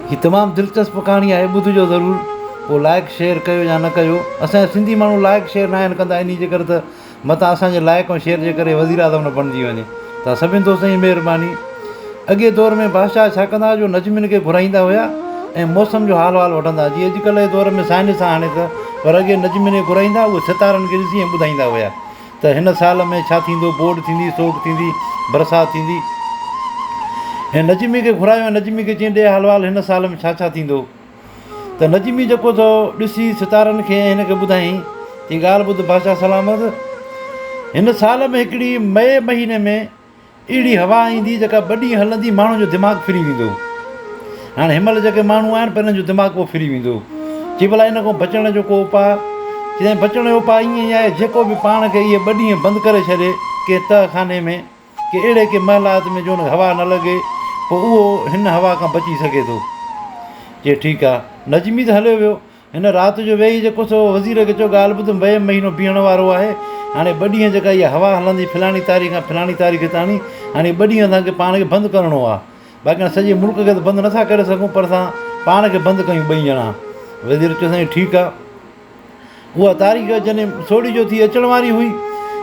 هي تمام دلچسپ ڪهاڻي آهي ٻڌجو ضرور پوء لائڪ شيئر ڪيو يا نه ڪيو اسان جا سنڌي ماڻهو لائڪ شيئر ناهن ڪندا انهي جي ڪري ته متان اسان جي لائڪ ۽ شيئر جي ڪري وزيراعظم نه بڻجي وڃي ته سڀني دوستن جي مهرباني اڳي دور ۾ بادشاهه ڇا ڪندا هئا جو نجمين کي گهرائيندا هيا ۽ موسم جو حال وال وٺندا جي اڄڪلهه جي دور ۾ سائنس آهي هاڻي ته پر اڳي نجمين کي گهرائيندا اهي ستارن کي ڏسي ۽ ٻڌائيندا هيا ته هن سال ۾ ڇا ٿيندو، ٻوڏ ٿيندي، سوڪ ٿيندي، برسات ٿيندي. ۽ نجمي کي گهرايو ۽ نجمي کي چيائين ڏي حال وال هن سال ۾ ڇا ڇا ٿيندو. ته نجمي جيڪو ٿو ڏسي ستارن کي ۽ هن کي ٻڌايائين، چيائين ڳالهه ٻڌ بادشاهه سلامت! هن سال ۾ هڪڙي مئي مهيني ۾ اهڙي هوا ايندي جيڪا ٻه ڏينهن هلندي ماڻهن جو دماغ ڦري ويندو. هاڻي هن مهل جيڪي ماڻهو آهن پر انهن جو دماغ پوء ڦري ويندو. چي ڀلا ان کان بچڻ جو ڪو اپاء؟ چيائين بچڻ جو اپاء ائين ئي آهي جيڪو به پاڻ کي اهي ٻه ڏينهن بند ڪري ڇڏي ڪنهن تهه خاني ۾ ڪي اهڙي ڪنهن محلات ۾ جو ان کي هوا نه لڳي پوء اهو هن هوا کان بچي سگهي ٿو. چي ٺيڪ آ. نجمي ته هليو ويو. هن رات جو ويهي جيڪو سو وزير کي چيو، ڳالهه ٻڌ، مئي مهينو بيهڻ وارو آهي، هاڻي ٻه ڏينهن جيڪا اها هوا هلندي فلاڻي تاريخ کان فلاڻي تاريخ تاڻي، هاڻي ٻه ڏينهن اسان کي پاڻ کي بند ڪرڻو آهي، باقي هاڻي سڄي ملڪ کي ته بند نٿا ڪري سگهون پر اسان پاڻ کي بند ڪيون ٻئي ڄڻا. وزير چيو سائين ٺيڪ آهي. اها تاريخ جڏهن سوڙهي جو ٿي اچڻ واري هئي،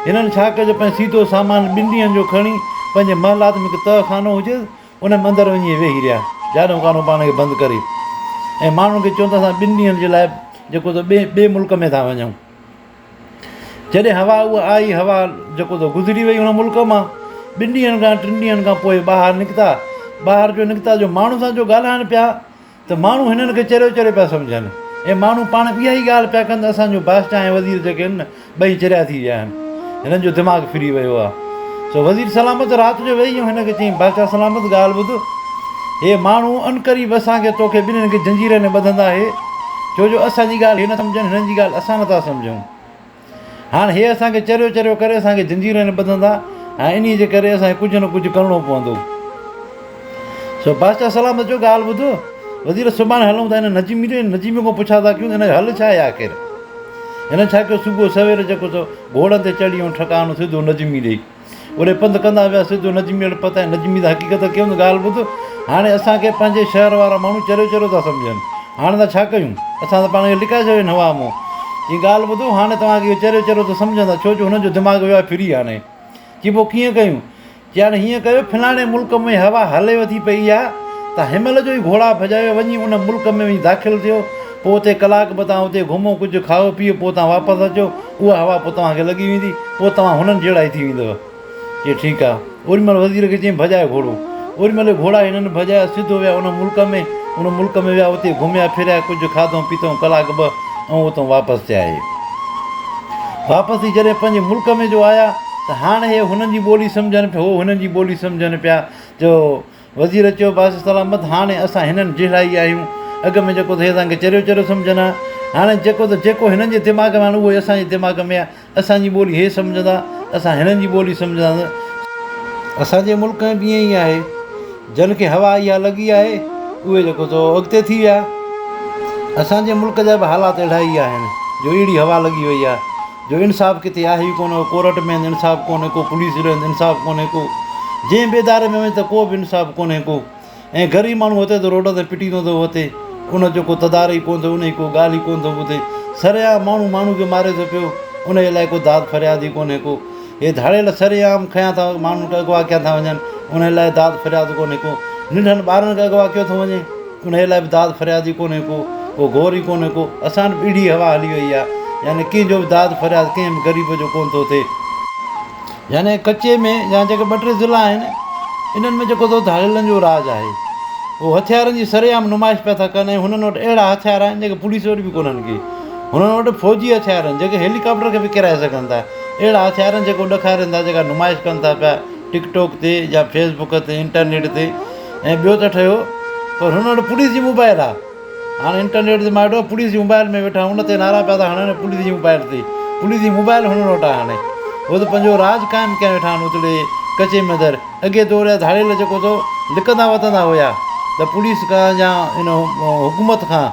هنن ڇا ڪيو جو پنهنجو سيڌو سامان ٻن ڏينهن جو کڻي پنهنجي محلات ۾ هڪ تهه خانو هجيس، ان ۾ اندر وڃي ويهي رهيا، جاڏو ڪانو پاڻ کي بند ڪري ۽ ماڻهن کي چون ته اسان ٻن ڏينهن جي لاء جيڪو ته ٻئي ٻئي ملڪ ۾ ٿا وڃون. جڏهن هوا اها آئي، هوا جيڪو ته گذري وئي ان ملڪ مان، ٻن ڏينهن کان ٽن ڏينهن کان پوء ٻاهر نڪتا، ٻاهر جو نڪتا جو ماڻهن سان جو ڳالهائڻ پيا ته ماڻهو هنن کي چريو چريو پيا سمجهن ۽ ماڻهو پاڻ اها ئي ڳالهه پيا ڪن ته اسان جو بادشاهه ۽ وزير جيڪي آهن نه ٻئي چريا ٿي ويا آهن، هنن جو دماغ ڦري ويو آهي. سو وزير سلامت رات جو ويهي ۽ هن کي چيائين بادشاهه سلامت ڳالهه ٻڌ، هي ماڻهو عنقريب اسان کي توکي ٻنهين کي جنجيرن ۾ ٻڌندا هي، ڇو جو اسان جي ڳالهه هي نه سمجهن، هنن جي ڳالهه اسان نٿا سمجهون. هاڻ هي اسان کي چريو چريو ڪري اسان کي زنجيرن ۾ ٻڌندا ۽ انهيء جي ڪري اسان کي ڪجهه نه ڪجهه ڪرڻو پوندو. سو بادشاهه سلامت چيو، ڳالهه ٻڌ، وزير سڀاڻي هلون ٿا هن نجمي ڏي، نجمي کان پڇا ٿا ڪيون ته هن جو حل ڇا آهي آخر؟ هنن ڇا ڪيو صبح سوير جيڪو سو گهوڙن تي چڙهي ۽ ٺڪاڻو سڌو نجمي ڏي. اوڏي پنڌ ڪندا ويا، سڌو نجمي وٽ پهتا ۽ نجمي سان حقيقت ڪيون ته ڳالهه ٻڌ، هاڻي اسان کي پنهنجي شهر وارا ماڻهو چريو چريو ٿا سمجهن، هاڻي اسان ڇا ڪيون؟ اسان ته پاڻ کي لڪائي ڇڏيو هن هوا مون. چيائين ڳالهه ٻڌو، هاڻي توهان کي اهو چريو چريو ٿو سمجهندا، ڇو جو هنن جو دماغ ويو آهي ڦري هاڻي. چي پوء ڪيئن ڪيون؟ چي هاڻي هيئن ڪيو، فلاڻي ملڪ ۾ هوا هليو ٿي پئي اها، تان هنمهل جو ئي گهوڙا ڀڄايو وڃي ان ملڪ ۾ وڃي داخل ٿيو، پوء اتي ڪلاڪ ٻه توهان اتي گهمو، ڪجهه کائو پيئو، پوء توهان واپس اچو، اها هوا پوء توهان کي لڳي ويندي، پوء توهان هنن جهڙا ئي ٿي ويندؤ. چي ٺيڪ آ. اوڏي مهل وزير کي چيائين ڀڄاء گهوڙو. اوڏي مهل گهوڙا هنن ڀڄايا، سڌو ويا ان ملڪ ۾. ان ملڪ ۾ ويا، اتي گهميا ڦريا، ڪجهه کاڌئون پيتئون ڪلاڪ ٻه ۽ اتئون واپس ٿيا اهي. واپس ٿي جڏهن پنهنجي ملڪ ۾ جو آيا ته هاڻ اهي هنن جي ٻولي سمجهن پيا، هو هنن جي ٻولي سمجهن پيا جو وزير چيو، بادشاهه سلامت، هاڻي اسان هنن جهڙا ئي آهيون. اڳ ۾ جيڪو ته هي اسان کي چريو چريو سمجهن ها، هاڻي جيڪو ته جيڪو هنن جي دماغ ۾ آهي اهو ئي اسان جي دماغ ۾ آهي. اسان جي ٻولي هي سمجهندا، اسان هنن جي ٻولي سمجهنداسين. اسان جي ملڪ ۾ به ائين ئي آهي. جن کي هوا اها لڳي آهي، اهي جيڪو سو اڳتي ٿي ويا. اسان جي ملڪ جا به حالات اهڙا ئي آهن، جو اهڙي هوا لڳي وئي آهي. جو انصاف ڪٿي آهي ئي ڪونه، ڪورٽ ۾ انصاف ڪونهي ڪو، پوليس ۾ انصاف ڪونهي ڪو، جنهن به اداري ۾ وڃ ته ڪو به انصاف ڪونهي ڪو ۽ غريب ماڻهو هتي ته روڊ تي پٽيندو ٿو وتي، ان جو ڪو تدار ئي ڪونه ٿو، ان جي ڪو ڳالهه ئي ڪونه ٿو ٻڌي، سرعام ماڻهو ماڻهو کي ماري ٿو پيو، ان جي لاء ڪو داد فرياد ئي ڪونهي ڪو، هي ڌاڙيل سرعام کنيا ٿا ماڻهن کي اغوا ڪيا ٿا وڃن، ان جي لاء داد فرياد ڪونهي ڪو، ننڍن ٻارن کي اغوا ڪيو ٿو وڃي. انهيء لاء به داد فرياد ئي ڪونهي ڪو، ڪو غور ئي ڪونهي ڪو. اسان وٽ به اهڙي هوا هلي وئي آهي، يعني ڪنهن جو به داد فرياد ڪنهن به غريب جو ڪونه ٿو ٿئي. يعني ڪچي ۾ يا جيڪي ٻه ٽي ضلعا آهن، انهن ۾ جيڪو ٿو ڌاڙيلن جو راڄ آهي. هو هٿيارن جي سرعام نمائش پيا ٿا ڪن ۽ هنن وٽ اهڙا هٿيار آهن جيڪي پوليس وٽ به ڪونهن ڪي. هنن وٽ فوجي هٿيار آهن جيڪي هيليڪاپٽر کي به ڪيرائي سگهن ٿا. اهڙا هٿيار آهن جيڪو ڏکارين ٿا، جيڪا نمائش ڪن ٿا پيا ٽڪ ٽوڪ تي يا فيس بڪ تي انٽرنيٽ تي. ۽ ٻيو ته ٺهيو پر هن وٽ پوليس جي موبائل آ هاڻي انٽرنيٽ تي مان ڏٺو پوليس جي موبائل ۾ ويٺا ان تي نعرا پيا ٿا هڻن پوليس جي موبائل تي پوليس جي موبائل هنن وٽ آ هاڻي هو ته پنهنجو راڄ قائم ڪيا ويٺا آهن اتڙي ڪچي ۾ اندر اڳي دور جا ڌاڙيل جيڪو ٿو لڪندا وتندا هيا ته پوليس کان يا ان حڪومت کان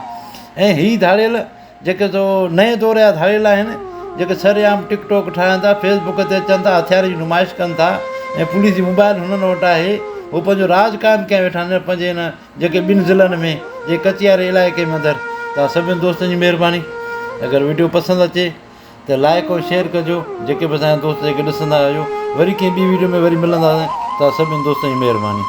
۽ هي ڌاڙيل جيڪي سو نئين دور جا ڌاڙيل آهن، جيڪي سر عام ٽڪ ٽوڪ ٺاهين ٿا، فيس بڪ تي اچن ٿا، هٿيار جي نمائش ڪن ٿا ۽ پوليس جي موبائل هنن وٽ آهي، هو پنهنجو راڄ قائم ڪيا ويٺا آهن پنهنجي هن جيڪي ٻن ضلعن ۾ جي ڪچي واري علائقي ۾ اندر. توهان سڀني دوستن جي مهرباني اگر وڊيو پسند اچي ته لائڪ ۽ شيئر ڪجو جيڪي به اسان جا دوست جيڪي ڏسندا آهيو وري ڪنهن ٻي وڊيو ۾ وري ملنداسين توهان سڀني دوستن جي مهرباني.